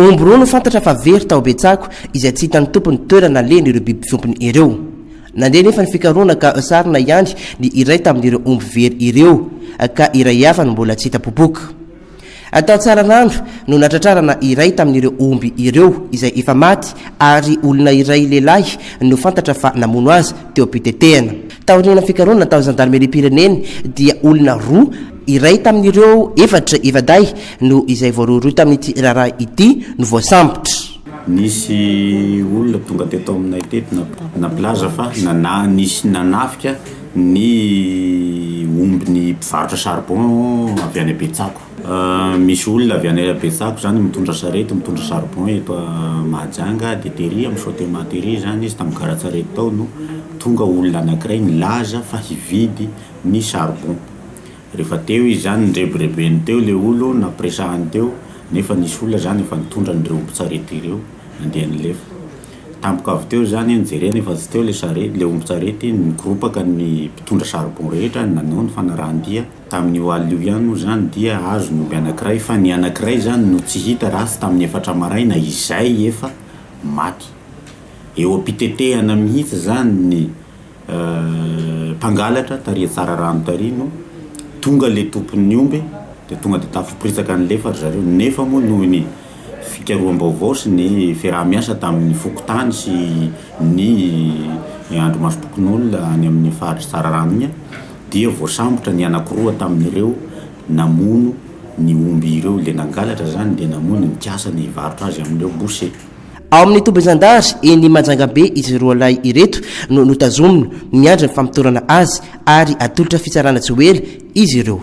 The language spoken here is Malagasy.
Omby roa no fantatra fa very tao Betsako izay tsy hitan'ny tompony toerana nalehany ireo biby fiompiny ireo. Nandeha nefa ny fikarohana ka sarona ihany ny iray tamin'ireo omby very ireo ka iray hafa no mbola tsy hita popoka. Tao Tsararano no natratrarana iray tamin'ireo omby ireo izay efa maty ary olona iray lehilahy no fantatra fa namono azy teo am-pitetehana. Taorian'ny fikarohana natao zandarimeriam-pirenena dia olona roa, iray tamin'ireo efatra efa-dahy no izay voarohirohy tamin'ity raharaha ity no voasambotra. Nisy olona tonga teto aminay teto nampilaza fa nisy nanafika ny ombin'ny mpivarotra charbon avy any Betsako. Misy olona avy any Betsako zany mitondra sarety mitondra charbon eto Mahajanga dia tery amin'ny Sotema tery zany izy tamin'ny gara-tsarety tao no tonga olona anankiray nilaza fa hividy ny charbon. Rehefa teo izy zany nirebirebeny teo le olo nampiresahany teo nefa nisy olona zany efa nitondra an'ireo ombin-tsarety ireo nandeha nilefa. Tampoka avy teo zany nijerena efa tsy teo le sarety le ombin-tsarety nikoropaka ny mpitondra charbon rehetra nanao ny fanarahan-dia. Tamin'io alina io ihany moa zany dia azo ny omby anankiray fa ny anankiray zany no tsy hita raha tsy tamin'ny efatra maraina izay efa maty. Eo am-pitetehana mihitsy zany ny Mpangalatra tary Tsararano tary no tonga le tompon'ny omby de tonga de tafiporitsaka nilefa ry zareo nefa moa noho ny fikaroham-baovao sy ny fiaraha-miasa tamin'ny fokontany sy ny andrimasom-pokonolona any amin'ny faritry Tsararano iny dia voasambotra ny anankiroa tamin'ireo namono ny omby ireo, le nangalatra zany de namono nikasa ny hivarotra azy amin'ireo boucher. Ao amin'ny tobin'ny zandary eny Manjangabe izy roalahy ireto no notazomina, miandry ny famotorana azy ary atolotra fitsarana tsy ho ela izy ireo.